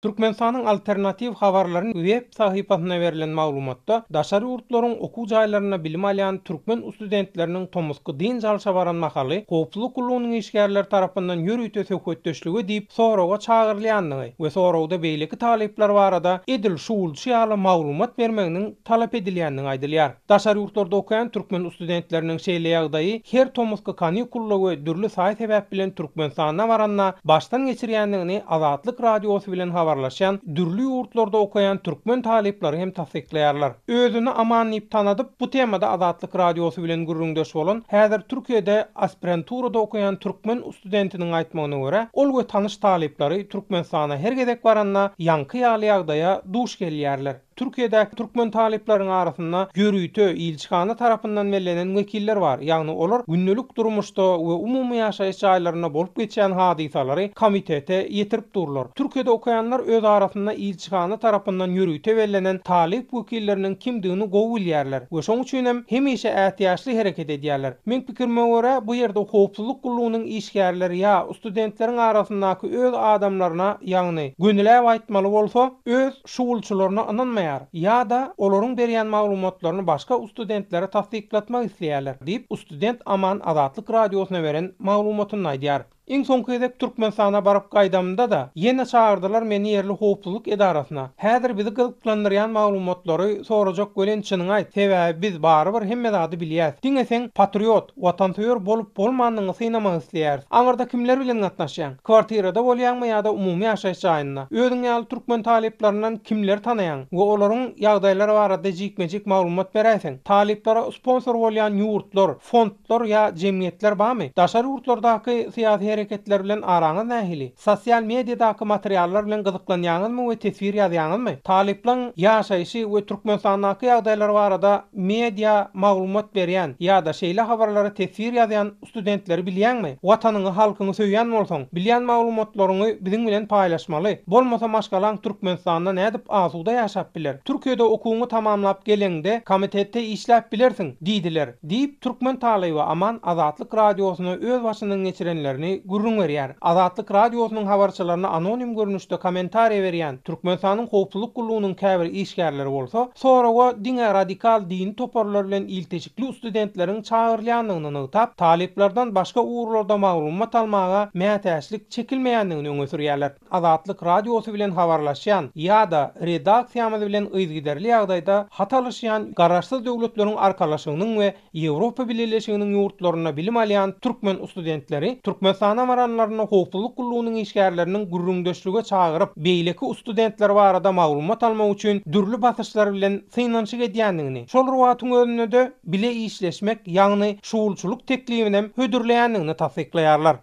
Türkmenistanyň Alternatiw habarlary web sahypasynda berlen maglumatda daşary ýurtlaryň okuw jaýlarynda bilim alýan türkmen ustudentleriniň tomusky dynç alşa baran mahaly howpsuzlyk gullugynyň işgärleri tarapyndan ýörite söhbetdeşlige diýip soraga çagyrylýandygy we soragda beýleki talyplar barada edil şugulçy ýaly maglumat bermeginiň talap edilýändigi aýdylýar. Daşary ýurtlarda okaýan türkmen ustudentleriniň şeýle ýagdaýy her tomusky kanikulda we dürli saý-sebäp bilen Türkmenistana baranda başdan geçirýändigini Azatlyk Radiosy bilen habarlaşýan dürli ýurtlarda okaýan türkmen talyplary hem tassyklaýarlar. Özüni Aman diýip tanadyp, bu temada Azatlyk Radiosy bilen gürrüňdeş bolan, häzir Türkiýede aspiranturada okaýan türkmen ustudentiniň aýtmagyna görä, ol we tanyş talyplary Türkmenistana her gezek baranda ýaňky ýaly ýagdaýa duş gelýärler. Türkiýedäki türkmen talyplaryň arasynda ýörite ilçihana tarapyndan bellenen wekiller bar, ýagny olar gündelik durmuşda we umumy ýaşaýyş jaýlarynda bolup geçýän hadysalary komitete ýetirip durlar. Türkiýede okaýanlar öz arasynda ilçihana tarapyndan ýörite bellenen talyp wekilleriniň kimdigini gowy bilýärler we şoň üçin hem hemişe ätiýaçly hereket edýärler. Meň pikirime görä, bu ýerde howpsuzlyk gullugynyň işgärleri ýa studentleriň arasyndaky öz adamlaryna, ýagny, gönüläp aýtmaly bolsa, öz şugulçylaryna ynanmaýar ýa-da olaryň berýän maglumatlaryny başga ustudentlere tassyklatmak isleýärler diýip, ustudent Aman Azatlyk Radiosyna beren maglumatynda aýdýar. Iň soňky gezek Türkmenistana baryp gaýdamda-da, ýene çagyrdylar meni ýerli howpsuzlyk edarasyna. Häzir bizi gyzyklandyrýan maglumatlary sorajak welin çynyňy aýt, sebäbi biz barybir hemme zady bilýäs. Diňe seň patriot, watansöýer bolup-bolmandygyňy synamak isleýäris. Aňyrda kimler bilen gatnaşýaň? Kwartirada bolýaňmy ýa-da umumy ýaşaýyş jaýynda? Özüň ýaly türkmen talyplaryndan kimleri tanaýaň we olaryň ýagdaýlary barada jikme-jik maglumat beräýseň? Talyplara sponsor bolýan ýurtlar, fondlar ýa jemgyýetler barmy? Daşary ýurtlardaky syýasy hereketler bilen araňyz nähili? Sosial mediadaky materiallar bilen gyzyklanýaňyzmy we teswir ýazýaňyzmy? Talyplaň ýaşaýşy we Türkmenistandaky ýagdaýlar barada media maglumat berýän ýa-da şeýle habarlara teswir ýazýan Studentleri bilýäňmi? Watanyňy, halkyňy söýýän bolsaň, bilýän maglumatlaryňy biziň bilen paýlaşmaly. Bolmasa maşgalaň Türkmenistanda nädip asuda ýaşap biler? Türkiýede okuwyňy tamamlap geleňde komitetde işläp bilersiň, diýdiler, diýip, türkmen talyby Aman Azatlyk Radiosyna öz başyndan geçirenlerini gürrüň berýär. Azatlyk Radiosynyň habarçylaryna anonim görnüşde kommentariýa berýän Türkmenistanyň howpsuzlyk gullugynyň käbir işgärleri bolsa, soraga diňe radikal dini toparlar bilen ilteşikli Lu studentleriň çagyrylýandygyny nygtap, talyplardan başga ugurlarda maglumat almaga mätäçlik çekilmeýändigini öňe sürýärler. Azatlyk Radiosy bilen habarlaşýan ýa-da redaksiýamyz bilen yzygiderli ýagdaýda hat alyşýan Garaşsyz Döwletleriň Arkalaşygynyň we Ýewropa Bileleşiginiň ýurtlarynda bilim alýan türkmen ustudentleri Türkmenistana baranlarynda howpsuzlyk gullugynyň işgärleriniň gürrüňdeşlige çagyryp, beýleki ustudentler barada maglumat almak üçin dürli basyşlar bilen synanyşyk edýändigini, şol bir wagtyň özünde-de bile işleşmek, ýagny şugulçylyk teklibinem hödürleýändigini tassyklaýarlar.